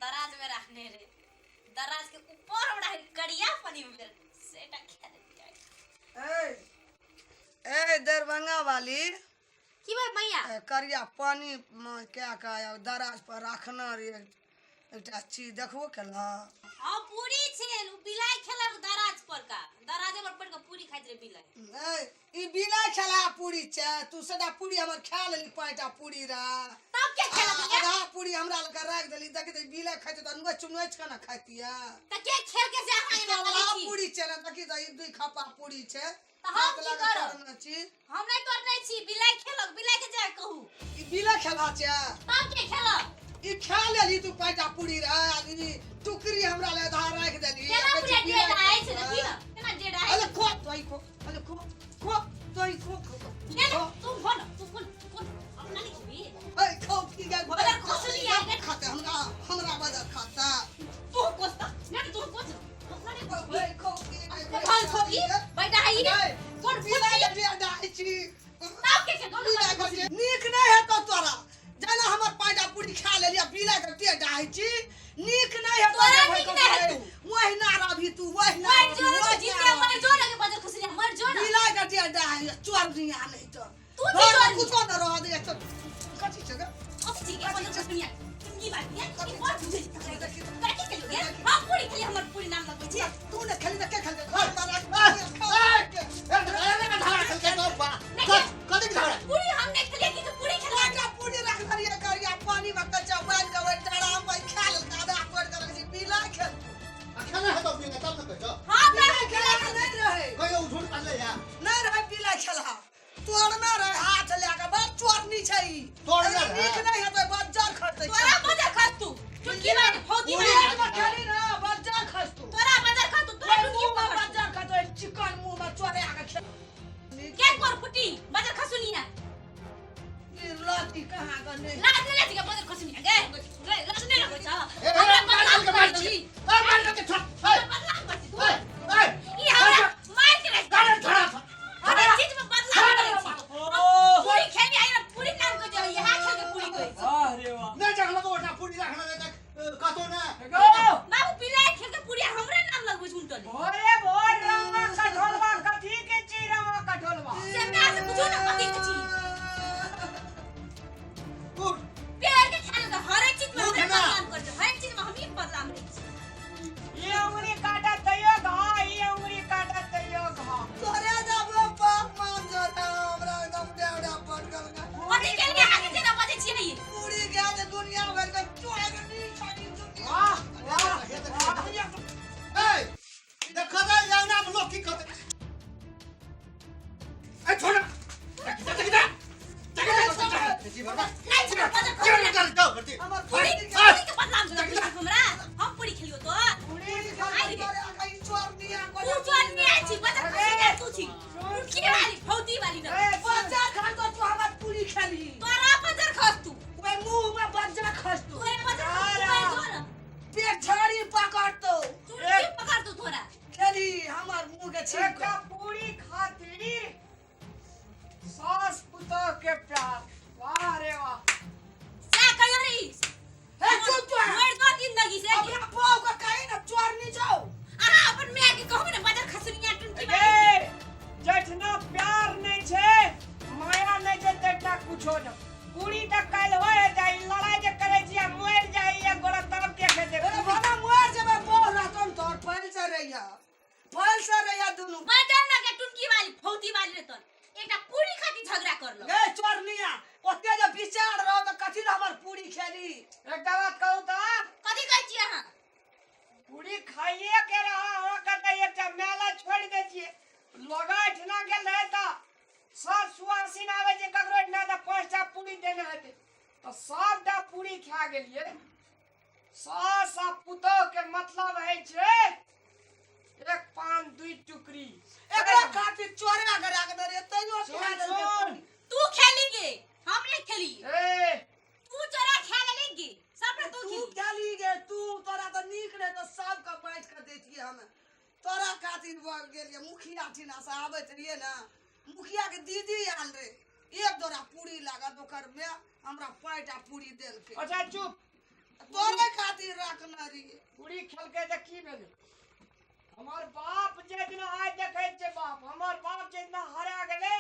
दराज में रखने रे, दराज के ऊपर हमरा करिया पनी में सेटा खा देतियै। ए ए दरभंगा वाली। की भाई मैया? ए, करिया पानी में कए के दराज पर राखना रे एकटा चीज देखबो केला। हाँ पूरी छेल, उ बिलाई खेलक दराज पर का, दराजे पर पड़ के पूरी खाइत रे बिलाई। ए ई बिलाई खेला पूरी छै, तू सदा पूरी हमर खा लेली पाँचटा पूरी रा। तब के खेलक गे? आधा पूरी हमरा लग राख देली, देखी त बिलाई खाइत त नोच नोच के ना खाइतिया। त के खेल के से अहाँ एना तोरा करै छी? पूरी छै ना, देखी त ई दुई खपा पूरी छै। त हम हाथ की लगा करब? तोड़ने छी। हम नहीं तोड़ने छी, बिलाई खेलक, बिलाई के जाय कहू। ई बिलाई खेला छै। तब के खेलक? ई खा लेली तू पाँचटा पूरी रा, ई टुकड़ी हमरा ले आधा राख देली। केना कहै पूरा छी डेढ़ बिलाई आइ छै देखी खेला। ना, केना डेढ़ आइ अरे छै। खो तोई खो, अरे खो खो तोई खो खो खो। ने ने, तू खो ना, तू खो ना, तू खो ना, अपना नहीं खेबी। ए खो की गए बदर खोसली आ गए। खाते हमरा हमरा बदर खाता। तू कोसता ने, तू कोस, अपना नहीं कोसबी। ए खो की गए। खो खो की बैठा है ई कोन बिलाई फुटकी के डेढ़ आइ छी। तब के के दोनों बिलाई बदर के नीक नहीं हेतौ तोरा, जेना हमर पाँचटा पूरी खा लेली आ बिलाई के डेढ़ आइ छी, नीक नहीं हेतौ। तोरा नीक नहीं हेतौ। वहिना रहबी तू, वहिना मर रहबी, जो ना, वहिना जिंदे रहबी। मर जो ना के बदर खुसरी, मर जो ना। बिलाई के डेढ़ आइ चोरनिया नहीं तो। तू की घर में चोरनी? कुछो न रह दे, चल। कथी छै गे? कथी छै गे बदर खुसरी? की बात है? कथी ई बड़ बुझै छै। देखी तो। कथी खेलियो गे? हम पूरी खेलियो, हमर पूरी नाम लगबै छै। तू ने खेली त के खेलतै? घर पर राख, पूरी हम नहीं खेलिए कि तू पूरी खेलिए? पाँचटा पूरी राख देलियै करिया पानी में कच्चा बान्हि के ओहि डराम पर खा लेलकै, आधा तोड़ि के रखै छी, बिलाई खेल। हां बिलाई खेला नहि रहै, नहि रहै बिलाई खेला, तोड़ना रहे हाथ लए के, बड़ चोरनी छै ई। तोड़ने एकरा रहै। नीक नहि हेतै, बज्जर खसतै। तोरा बजर खस तू, चुटकी वाली फौजी पूरी वाली। मे खेली ना, बज्जर खसतौ। तोरा बजर खस तू, तोरा ओहि चुटकी मुँह मे पकड़। बज्जर खसतौ, ओहि चिकन मुँह मे चोरा के खेल। के कोर फुटी बजर खसुनिया? ई लाठी कहाँ के नहि। लाज नहि लागै छै बजर खसुनिया गे? गे लाज नहि लगै छ? हमरा बदनाम कर देली, हमरा बदनाम कर दी तू। ई हमरा मार के रख दे। हर चीज में बदलाव करै छी। हम पूरी खेली आई ना, पूरी नाम को जो यहाँ खेल के पूरी कहै छी। बाबू बिलाई खेल के पूरी हमरे नाम लगबै छै उनटले। भोरे भोर रंगा कठोलवा, कथी के छी रंगा कठोलवा? से हमरा से पूछो ना कथी के छी। पेड़ के खाना तो हर एक चीज में हमरे उठ ना। बदनाम कर छै, हर एक चीज में हम ही बदनाम रहै छी। ई उंगली काटत तैयो घा, ई उंगली काटत तैयो घा। तोरे जब बाप मान जोता हमरा एकदम डेवड़ा पड़ गेल। कथी के लिए आगे जेना बजै छियै ई? पूरी गया जे दुनिया भर के चोरा के नी छाड़ी दुनिया। वाह वाह वाह। नहीं छोड़ो बजर खसुनिया। हमर पूरी पूरी पूरी के बदनाम कर दी हमरा। हम पूरी खेलियो तो पूरी खाली तोरे आगे ई चोरनिया को। तू चोरनिया छी, बजर खसुनिया तू छी, टुटकी वाली फौजी वाली न। ए, बज्जर खा तो तू हमर पूरी खेली। तोरा बजर खस तू, ओहि मुंह में बज्जर खस तू। तोरे बजर खस तू, मर जो ना। पेट झाड़ी पकड़तो। चुटकी पकड़ तू तोरा। खेली हमर मुंह के छीन एकटा पूरी खातिर सास पुतोह के प्यार, वाह रे वाह। से कहियो रे ई। हे चुप तू। मर जो जिंदगी से। अपना बाप के कही ना चोरनी जाओ। अहाँ अपन my के कहू ने बजर खसुनिया टुनकी वाली। गे जठना प्यार नहीं छै, माया नहीं छै, तठना कुछो न। पूरी तऽ काल्हि होय हेतै, ई लड़ाई जे करै छी आ मरि जाइ एक गोरा तब के खेतै? अरे भला मर जेबै, बोह रहतौ न तोहर फैल से रहिया, फैल से रहिया दुनू। मर जो ना के टुनकी वाली फौजी वाली रे तोर। एकटा पूरी खातिर झगड़ा करलो। गे चोरनिया, ओते जे विचार रहो त कथी ल हमर पूरी खेली? एकटा बात कहू तऽ? कथी कहै छी अहाँ? पूरी खाइए के रहा, अहाँके तऽ एकटा मेला छोड़ि दै छियै। लगा एहिठिना गेल रहै तऽ सब सुआसिन आबै छै ककरो एहिठिना तऽ 5टा पूरी देने हेतै तऽ सबटा पूरी खा गेलियै। सास आ पुतोह के मतलब होइ छै एक पान दुई टुकड़ी। एकरा खातिर चोरा के राख दे रे, तैयो सुन, खा लेलकै सुन। पूरी। तू खेली गे, हम नहीं खेली। ए तू चोरा खा लेली गे, सबटा तू तू खेली। खेली गे तू, तोरा तऽ नीक रहे तऽ सबके बाँटि के दैतियै हम। तोरा खातिर भऽ गेलियै मुखिया ठिना से आबैत रहियै ने, मुखिया के दीदी आयल रहे, एक दोरा पूरी लागत ओकर माय हमरा 5टा पूरी देलकै। अच्छा चुप। तोरे खातिर राख राखने रहियै। पूरी खेलकै तऽ की भेलै? हमर बाप जे दिना आइ देखै छै बाप, हमर बाप जे दिना हरा गेलै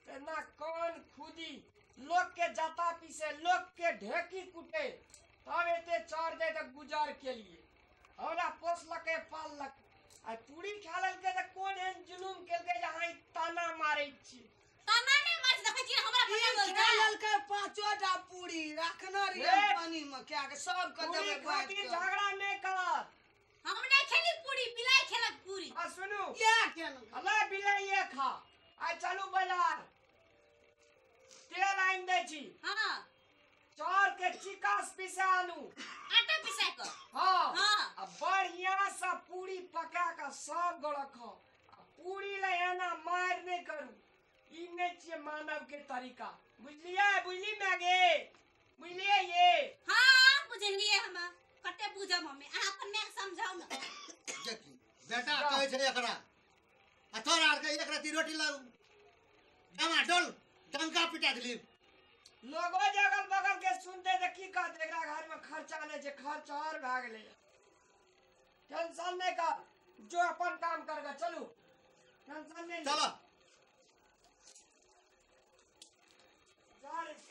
तेना कान खुदी लोक के जाता पीसे, लोक के ढेकी कुटे, तब एते चार दे तऽ गुजर के लिए हमरा पोसलकै पाललकै। आ पूरी खा लेलकै तऽ कोन एहन जुलुम केलकै जे अहाँ ई ताना मारै छी? ताना नहि मारै छी, देखै छी हमरा ई बना खा बोलता। लेलकै 5 टा पूरी, राखने रहियै हे! पानी मे कए के सबके पूरी देबै बाँटि खातिर कऽ। झगड़ा नहि कर। हम नहि खेली पूरी, बिलाइ खेलक पूरी। आ सुनू। इएह केलकै। अला बिलाइए खा। आइ चलू बाजार, तेल आनि दै छी। हाँ। चाउर के चिकस पिसा आनू। आटा पिसा कऽ। हाँ। हाँ। आ बढ़िया से पूरी पका कऽ सब गोड़ा खाओ। आ पूरी लै एना मारि नहि करू, ई नहि छियै मानव के तरीका, बुझलियै? बुझली मैगे, बुझलियै ये? हाँ, बुझलियै। हम कते बुझब हमे? अहाँ अपन माय के समझाउ ने। देखी, बेटा कहै छै एकरा आ तोरा आरके एक रत्ती रोटी लग डमाडोल डंका पिटा देली। लोगो जे अगल बगल के सुनते तऽ की कहते? एकरा घर में खर्चा नहि छै, खर्च और भए गेलै। टेंशन नहि कर, जो अपन काम कर चलू, टेंशन नहि ले। चलो।